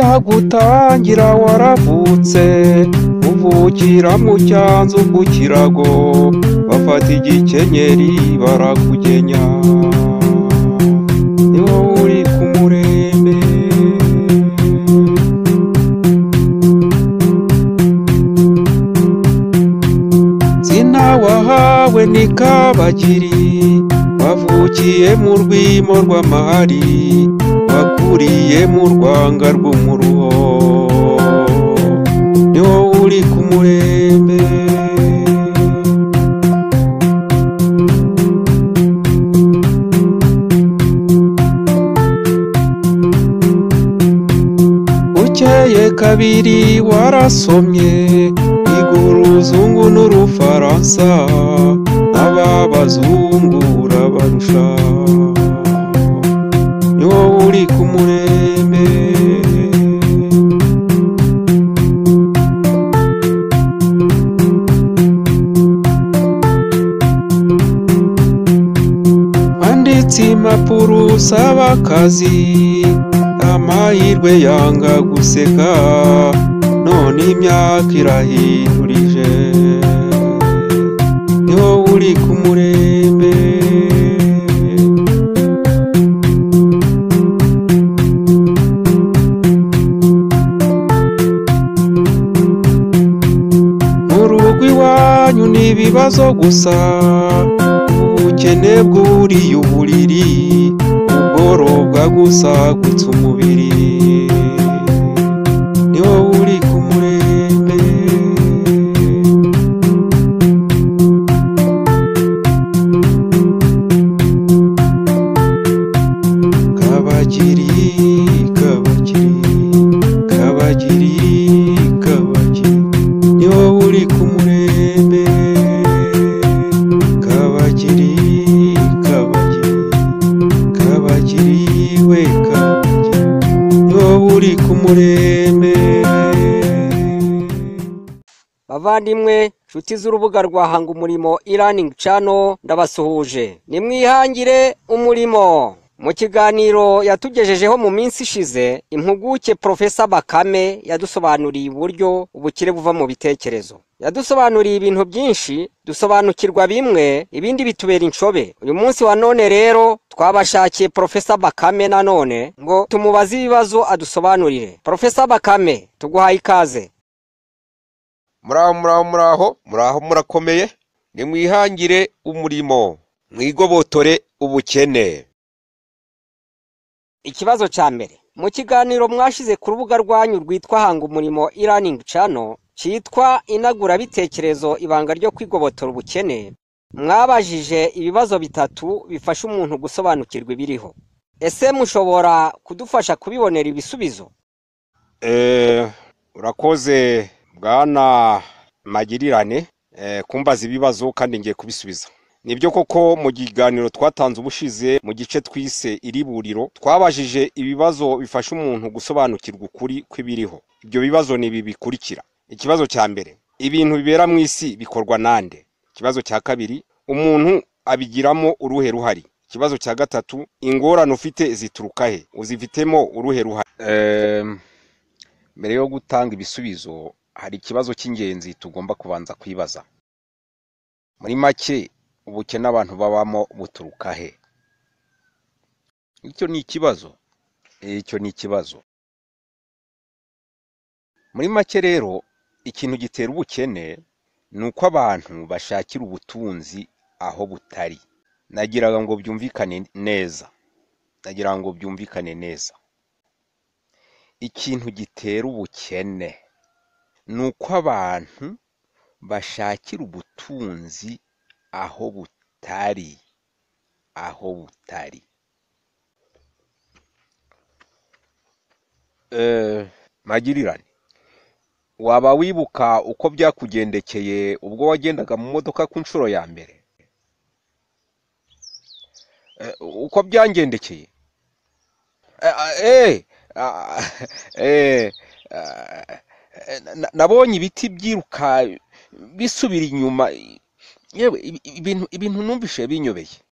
Ntaragutangira waravutse, uvukira mu cyanzu ku kirago, bafata igikenyeri barakugenya. Ni wowe uri ku murembe. Zina wahawe ni Kabagiri, wavukiye mu rwimo rw'amahari, wakuriye mu rwanga rw'umuruho. Ni wowe uri ku murembe. Bukeye kabiri warasomye, wiga uruzungu n'urufaransa, n'ab'abazungu urabarusha. Ni wowe uri ku murembe. Wanditse impapuro usaba akazi, amahirwe yanga guseka, none imyaka irahindurije. Ni wowe uri ku murembe. Mu rugo iwanyu ni ibibazo gusa, ubukene bwuriye uburiri, ubworo bwagusagutse umubiri. Ni wowe uri ku murembe. Kabagiri, Kabagiri, Kabagiri, Kabagiri, ni wowe uri ku murembe. Kabagiri, Kabagiri, Kabagiri we Kabagiri, ni wowe uri ku murembe. Bavandimwe, nshuti z'urubuga rwa Hanga Umurimo e-learning channel, ndabasuhuje. Nimwihangire umurimo. Mu kiganiro yatugejejeho mu minsi ishize, impuguke Profesa Bakame yadusobanuriye uburyo ubukire buva mu bitekerezo. Yadusobanuriye ibintu byinshi, dusobanukirwa bimwe, ibindi bitubera inshobe. Uyu munsi wa none rero twabashakiye Profesa Bakame nanone ngo tumubaze ibibazo adusobanurire. Profesa Bakame, tuguhaye ikaze. Muraho, muraho, muraho, muraho, murakomeye. Nimwihangire umurimo, mwigobotore ubukene. Ikibazo cya mbere, mu kiganiro mwashize ku rubuga rwanyu rwitwa Hanga Umurimo e-learning channel cyitwa inagurabitekerezo ibanga ryo kwigobotora ubukene, mwabajije ibibazo bitatu bifasha umuntu gusobanukirwa ibiriho. Ese mushobora kudufasha kubibonera ibisubizo? Urakoze bwana Magirirane, kumbaza ibibazo kandi ngiye kubisubiza. Nibyo koko mu kiganiro twatanze ubushize mu gice twise iriburiro, twabajije ibibazo bifasha umuntu gusobanukirwa ukuri kw'ibiriho. Ibyo bibazo ni ibi bikurikira. Ikibazo cya mbere, ibintu bibera mu isi bikorwa nande? Ikibazo cya kabiri, umuntu abigiramo uruhe ruhari? Ikibazo cya gatatu, ingorane ufite zituruka he? Uzifitemo uruhe ruhari? Mbere yo gutanga ibisubizo, hari ikibazo cy'ingenzi tugomba kubanza kwibaza. Muri make, ubukene abantu babamo buturuka he? Icyo ni ikibazo. Icyo ni ikibazo. Muri make rero, ikintu gitera ubukene ni uko abantu bashakira ubutunzi aho butari. Nagiraga ngo byumvikane neza. Nagira ngo byumvikane neza. Ikintu gitera ubukene ni uko abantu bashakira ubutunzi aho butari. Aho butari. Magirirane, waba wibuka uko byakugendekeye ubwo wagendaga mu modoka ku nshuro ya mbere? Uko byangendekeye? Nabonye ibiti byiruka bisubira inyuma, yewe ibintu numvise binyobeye.